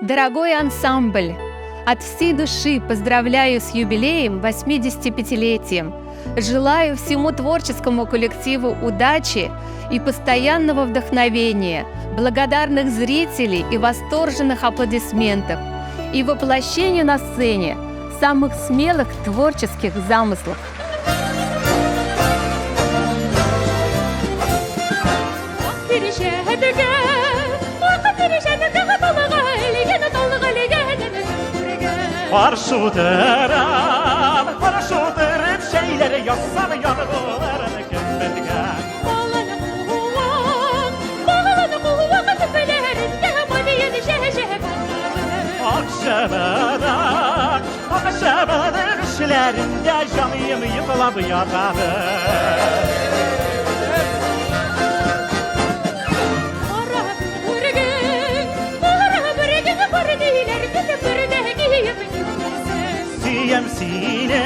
Дорогой ансамбль, от всей души поздравляю с юбилеем 85-летием. Желаю всему творческому коллективу удачи и постоянного вдохновения, благодарных зрителей и восторженных аплодисментов и воплощения на сцене самых смелых творческих замыслов. Каршы утырам, каршы утырып, шәйләр ясап янып кем белгән. Баланы куак, баланы куак төпләрендә мавиен чәчәк Акчабадак, акчабадак эшләрендә җаным йоклап ятады. Сөям сине,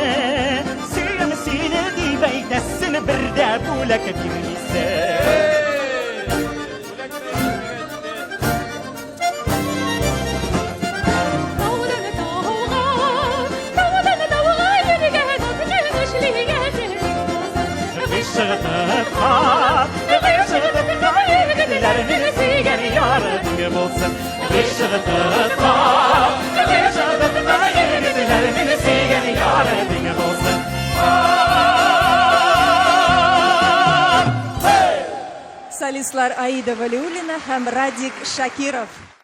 сөям сине дип әйтәсен, бер дә бүләк бирмисең. Солистлар Аида Валиуллина һәм Радик Шакиров.